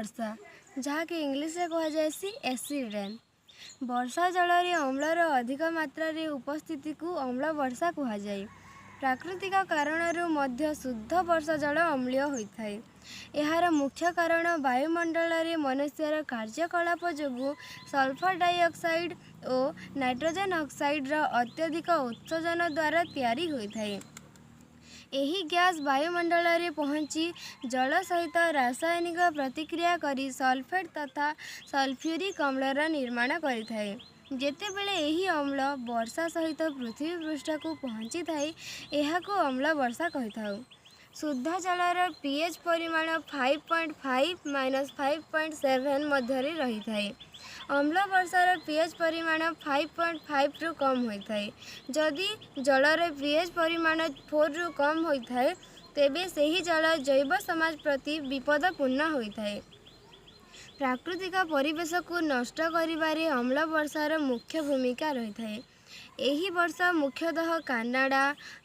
ବର୍ଷା, ଯାହାକି ଇଂଲିଶରେ କୁହାଯାଏସି ଏସିଡ଼୍ ରେନ୍। ବର୍ଷା ଜଳରେ ଅମ୍ଳର ଅଧିକ ମାତ୍ରାରେ ଉପସ୍ଥିତିକୁ ଅମ୍ଳ ବର୍ଷା କୁହାଯାଏ। ପ୍ରାକୃତିକ କାରଣରୁ ମଧ୍ୟ ଶୁଦ୍ଧ ବର୍ଷା ଜଳ ଅମ୍ଳୀୟ ହୋଇଥାଏ। ଏହାର ମୁଖ୍ୟ କାରଣ ବାୟୁମଣ୍ଡଳରେ ମନୁଷ୍ୟର କାର୍ଯ୍ୟକଳାପ ଯୋଗୁଁ ସଲଫର ଡାଇଅକ୍ସାଇଡ଼୍ ଓ ନାଇଟ୍ରୋଜେନ୍ ଅକ୍ସାଇଡ଼୍ର ଅତ୍ୟଧିକ ଉତ୍ସର୍ଜନ ଦ୍ୱାରା ତିଆରି ହୋଇଥାଏ। ଏହି ଗ୍ୟାସ୍ ବାୟୁମଣ୍ଡଳରେ ପହଞ୍ଚି ଜଳ ସହିତ ରାସାୟନିକ ପ୍ରତିକ୍ରିୟା କରି ସଲଫେଟ୍ ତଥା ସଲଫ୍ୟୁରିକ୍ ଅମ୍ଳର ନିର୍ମାଣ କରିଥାଏ। ଯେତେବେଳେ ଏହି ଅମ୍ଳ ବର୍ଷା ସହିତ ପୃଥିବୀ ପୃଷ୍ଠକୁ ପହଞ୍ଚିଥାଏ, ଏହାକୁ ଅମ୍ଳ ବର୍ଷା କହିଥାଉ। ଶୁଦ୍ଧ ଜଳର ପି ଏଚ୍ ପରିମାଣ 5.5 -5.7 ମଧ୍ୟରେ ରହିଥାଏ। ଅମ୍ଳ ବର୍ଷାର ପି ଏଚ୍ ପରିମାଣ 5.5ରୁ କମ୍ ହୋଇଥାଏ। ଯଦି ଜଳର ପି ଏଚ୍ ପରିମାଣ 4ରୁ କମ୍ ହୋଇଥାଏ, ତେବେ ସେହି ଜଳ ଜୈବ ସମାଜ ପ୍ରତି ବିପଦପୂର୍ଣ୍ଣ ହୋଇଥାଏ। ପ୍ରାକୃତିକ ପରିବେଶକୁ ନଷ୍ଟ କରିବାରେ ଅମ୍ଳ ବର୍ଷାର ମୁଖ୍ୟ ଭୂମିକା ରହିଥାଏ। ଏହି ବର୍ଷା ମୁଖ୍ୟତଃ Canada,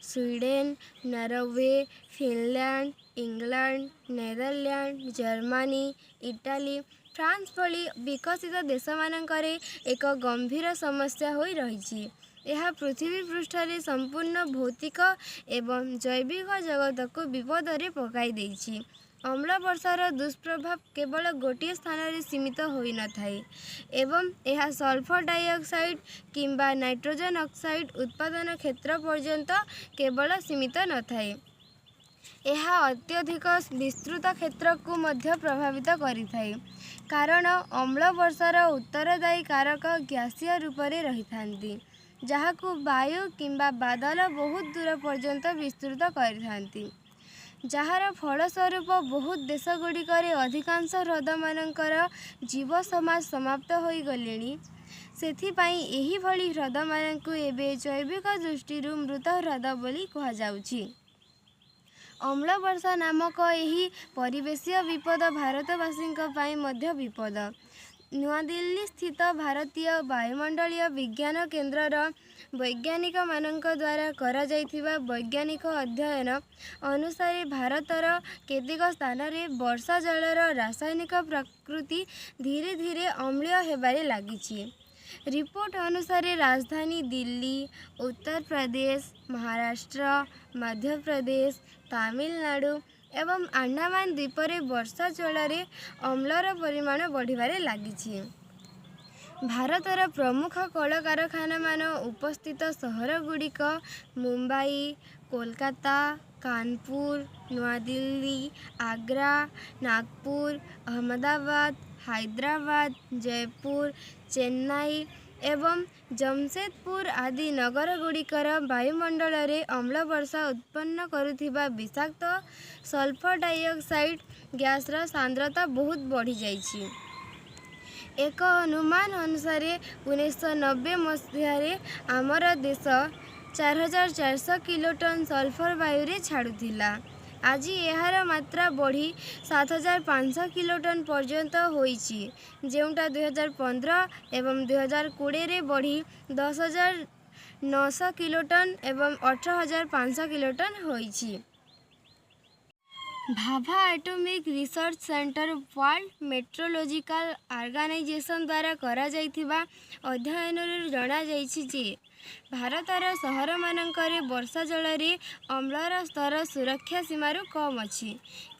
Sweden, Norway, Finland, England, Netherland, Germany, Italy, France ଭଳି ବିକଶିତ ଦେଶମାନଙ୍କରେ ଏକ ଗମ୍ଭୀର ସମସ୍ୟା ହୋଇ ରହିଛି। ଏହା ପୃଥିବୀ ପୃଷ୍ଠରେ ସମ୍ପୂର୍ଣ୍ଣ ଭୌତିକ ଏବଂ ଜୈବିକ ଜଗତକୁ ବିପଦରେ ପକାଇ ଦେଇଛି। ଅମ୍ଳ ବର୍ଷାର ଦୁଷ୍ପ୍ରଭାବ କେବଳ ଗୋଟିଏ ସ୍ଥାନରେ ସୀମିତ ହୋଇନଥାଏ ଏବଂ ଏହା ସଲଫର ଡାଇଅକ୍ସାଇଡ଼୍ କିମ୍ବା ନାଇଟ୍ରୋଜେନ୍ ଅକ୍ସାଇଡ଼୍ ଉତ୍ପାଦନ କ୍ଷେତ୍ର ପର୍ଯ୍ୟନ୍ତ କେବଳ ସୀମିତ ନଥାଏ। ଏହା ଅତ୍ୟଧିକ ବିସ୍ତୃତ କ୍ଷେତ୍ରକୁ ମଧ୍ୟ ପ୍ରଭାବିତ କରିଥାଏ, କାରଣ ଅମ୍ଳ ବର୍ଷାର ଉତ୍ତରଦାୟୀ କାରକ ଗ୍ୟାସୀୟ ରୂପରେ ରହିଥାନ୍ତି, ଯାହାକୁ ବାୟୁ କିମ୍ବା ବାଦଲ ବହୁତ ଦୂର ପର୍ଯ୍ୟନ୍ତ ବିସ୍ତୃତ କରିଥାନ୍ତି, ଯାହାର ଫଳସ୍ୱରୂପ ବହୁତ ଦେଶ ଗୁଡ଼ିକରେ ଅଧିକାଂଶ ହ୍ରଦମାନଙ୍କର ଜୀବ ସମାଜ ସମାପ୍ତ ହୋଇଗଲେଣି। ସେଥିପାଇଁ ଏହିଭଳି ହ୍ରଦମାନଙ୍କୁ ଏବେ ଜୈବିକ ଦୃଷ୍ଟିରୁ ମୃତ ହ୍ରଦ ବୋଲି କୁହାଯାଉଛି। ଅମ୍ଳ ବର୍ଷା ନାମକ ଏହି ପରିବେଶୀୟ ବିପଦ ଭାରତବାସୀଙ୍କ ପାଇଁ ମଧ୍ୟ ବିପଦ। ନୂଆଦିଲ୍ଲୀ ସ୍ଥିତ ଭାରତୀୟ ବାୟୁମଣ୍ଡଳୀୟ ବିଜ୍ଞାନ କେନ୍ଦ୍ରର ବୈଜ୍ଞାନିକମାନଙ୍କ ଦ୍ୱାରା କରାଯାଇଥିବା ବୈଜ୍ଞାନିକ ଅଧ୍ୟୟନ ଅନୁସାରେ ଭାରତର କେତେକ ସ୍ଥାନରେ ବର୍ଷା ଜଳର ରାସାୟନିକ ପ୍ରକୃତି ଧୀରେ ଧୀରେ ଅମ୍ଳୀୟ ହେବାରେ ଲାଗିଛି। ରିପୋର୍ଟ ଅନୁସାରେ ରାଜଧାନୀ ଦିଲ୍ଲୀ, ଉତ୍ତରପ୍ରଦେଶ, ମହାରାଷ୍ଟ୍ର, ମଧ୍ୟପ୍ରଦେଶ, ତାମିଲନାଡ଼ୁ ଏବଂ ଆଣ୍ଡାମାନ ଦ୍ୱୀପରେ ବର୍ଷା ଜଳରେ ଅମ୍ଳର ପରିମାଣ ବଢ଼ିବାରେ ଲାଗିଛି। ଭାରତର ପ୍ରମୁଖ କଳକାରଖାନାମାନ ଉପସ୍ଥିତ ସହର ଗୁଡ଼ିକ ମୁମ୍ବାଇ, କୋଲକାତା, କାନପୁର, ନୂଆଦିଲ୍ଲୀ, ଆଗ୍ରା, ନାଗପୁର, ଅହମ୍ମଦାବାଦ, ହାଇଦ୍ରାବାଦ, ଜୟପୁର, ଚେନ୍ନାଇ ଏବଂ ଜମଶେଦପୁର ଆଦି ନଗର ଗୁଡ଼ିକର ବାୟୁମଣ୍ଡଳରେ ଅମ୍ଳ ବର୍ଷା ଉତ୍ପନ୍ନ କରୁଥିବା ବିଷାକ୍ତ ସଲଫର ଡାଇଅକ୍ସାଇଡ଼୍ ଗ୍ୟାସ୍ର ସାନ୍ଦ୍ରତା ବହୁତ ବଢ଼ିଯାଇଛି। ଏକ ଅନୁମାନ ଅନୁସାରେ 1990 ମସିହାରେ ଆମର ଦେଶ 4400 କିଲୋଟନ୍ ସଲଫର ବାୟୁରେ ଛାଡ଼ୁଥିଲା। ଆଜି ଏହାର ମାତ୍ରା ବଢ଼ି 7500 କିଲୋଟନ୍ ପର୍ଯ୍ୟନ୍ତ ହୋଇଛି, ଯେଉଁଟା 2015 ଏବଂ 2020ରେ ବଢ଼ି 10,900 କିଲୋଟନ୍ ଏବଂ 18,500 କିଲୋଟନ୍ ହୋଇଛି। Bhabha Atomic Research Centre, World Meteorological Organization ଦ୍ୱାରା କରାଯାଇଥିବା ଅଧ୍ୟୟନରୁ ଜଣାଯାଇଛି ଯେ ଭାରତର ସହରମାନଙ୍କରେ ବର୍ଷା ଜଳରେ ଅମ୍ଳର ସ୍ତର ସୁରକ୍ଷା ସୀମାରୁ କମ୍ ଅଛି।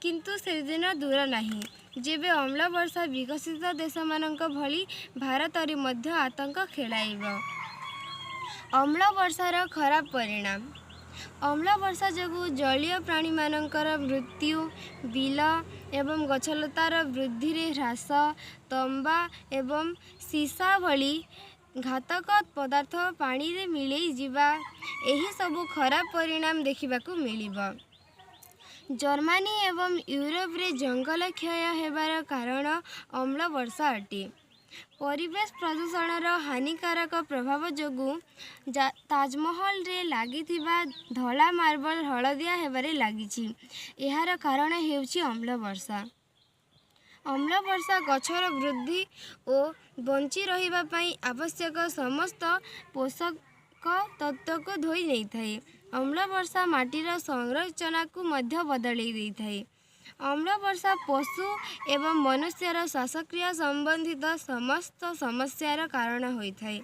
କିନ୍ତୁ ସେଦିନ ଦୂର ନାହିଁ, ଯେବେ ଅମ୍ଳ ବର୍ଷା ବିକଶିତ ଦେଶମାନଙ୍କ ଭଳି ଭାରତରେ ମଧ୍ୟ ଆତଙ୍କ ଖେଳାଇବ। ଅମ୍ଳ ବର୍ଷାର ଖରାପ ପରିଣାମ: ଅମ୍ଳ ବର୍ଷା ଯୋଗୁଁ ଜଳୀୟ ପ୍ରାଣୀମାନଙ୍କର ମୃତ୍ୟୁ, ବିଲ ଏବଂ ଗଛଲତାର ବୃଦ୍ଧିରେ ହ୍ରାସ, ତମ୍ବା ଏବଂ ସୀସା ଭଳି ଘାତକ ପଦାର୍ଥ ପାଣିରେ ମିଳେଇ ଯିବା, ଏହିସବୁ ଖରାପ ପରିଣାମ ଦେଖିବାକୁ ମିଳିବ। ଜର୍ମାନୀ ଏବଂ ୟୁରୋପରେ ଜଙ୍ଗଲ କ୍ଷୟ ହେବାର କାରଣ ଅମ୍ଳ ବର୍ଷା ଅଟେ। ପରିବେଶ ପ୍ରଦୂଷଣର ହାନିକାରକ ପ୍ରଭାବ ଯୋଗୁଁ ତାଜମହଲରେ ଲାଗିଥିବା ଧଳା ମାର୍ବଲ ହଳଦିଆ ହେବାରେ ଲାଗିଛି। ଏହାର କାରଣ ହେଉଛି ଅମ୍ଳ ବର୍ଷା। ଅମ୍ଳ ବର୍ଷା ଗଛର ବୃଦ୍ଧି ଓ ବଞ୍ଚି ରହିବା ପାଇଁ ଆବଶ୍ୟକ ସମସ୍ତ ପୋଷକ ତତ୍ତ୍ୱକୁ ଧୋଇ ନେଇଥାଏ। ଅମ୍ଳ ବର୍ଷା ମାଟିର ସଂରଚନାକୁ ମଧ୍ୟ ବଦଳେଇ ଦେଇଥାଏ। ଅମ୍ଳ ବର୍ଷା ପଶୁ ଏବଂ ମନୁଷ୍ୟର ଶ୍ୱାସକ୍ରିୟା ସମ୍ବନ୍ଧିତ ସମସ୍ତ ସମସ୍ୟାର କାରଣ ହୋଇଥାଏ।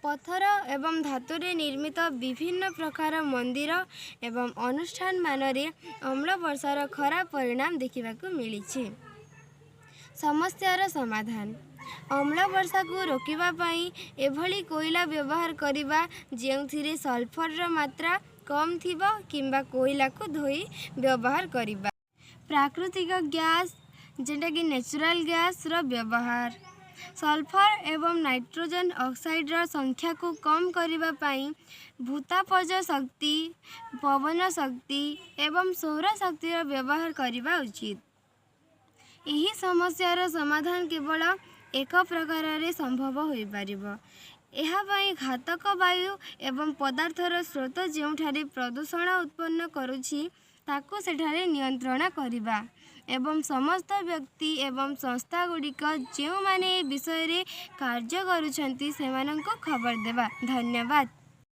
ପଥର ଏବଂ ଧାତୁରେ ନିର୍ମିତ ବିଭିନ୍ନ ପ୍ରକାର ମନ୍ଦିର ଏବଂ ଅନୁଷ୍ଠାନମାନରେ ଅମ୍ଳ ବର୍ଷାର ଖରାପ ପରିଣାମ ଦେଖିବାକୁ ମିଳିଛି। ସମସ୍ୟାର ସମାଧାନ: ଅମ୍ଳ ବର୍ଷାକୁ ରୋକିବା ପାଇଁ ଏଭଳି କୋଇଲା ବ୍ୟବହାର କରିବା, ଯେଉଁଥିରେ ସଲଫରର ମାତ୍ରା କମ୍ ଥିବ, କିମ୍ବା କୋଇଲାକୁ ଧୋଇ ବ୍ୟବହାର କରିବା। ପ୍ରାକୃତିକ ଗ୍ୟାସ୍, ଯେନ୍ଟାକି ନ୍ୟାଚୁରାଲ୍ ଗ୍ୟାସ୍ର ବ୍ୟବହାର। ସଲଫର ଏବଂ ନାଇଟ୍ରୋଜେନ୍ ଅକ୍ସାଇଡ଼ର ସଂଖ୍ୟାକୁ କମ୍ କରିବା ପାଇଁ ଭୂତାପଜ ଶକ୍ତି, ପବନ ଶକ୍ତି ଏବଂ ସୌର ଶକ୍ତିର ବ୍ୟବହାର କରିବା ଉଚିତ। ଏହି ସମସ୍ୟାର ସମାଧାନ କେବଳ ଏକ ପ୍ରକାରରେ ସମ୍ଭବ ହୋଇପାରିବ। ଏହା ପାଇଁ ଘାତକ ବାୟୁ ଏବଂ ପଦାର୍ଥର ସ୍ରୋତ ଯେଉଁଠାରେ ପ୍ରଦୂଷଣ ଉତ୍ପନ୍ନ କରୁଛି, ତାକୁ ସେଠାରେ ନିୟନ୍ତ୍ରଣ କରିବା ଏବଂ ସମସ୍ତ ବ୍ୟକ୍ତି ଏବଂ ସଂସ୍ଥା ଗୁଡ଼ିକ ଯେଉଁମାନେ ଏ ବିଷୟରେ କାର୍ଯ୍ୟ କରୁଛନ୍ତି, ସେମାନଙ୍କୁ ଖବର ଦେବା। ଧନ୍ୟବାଦ।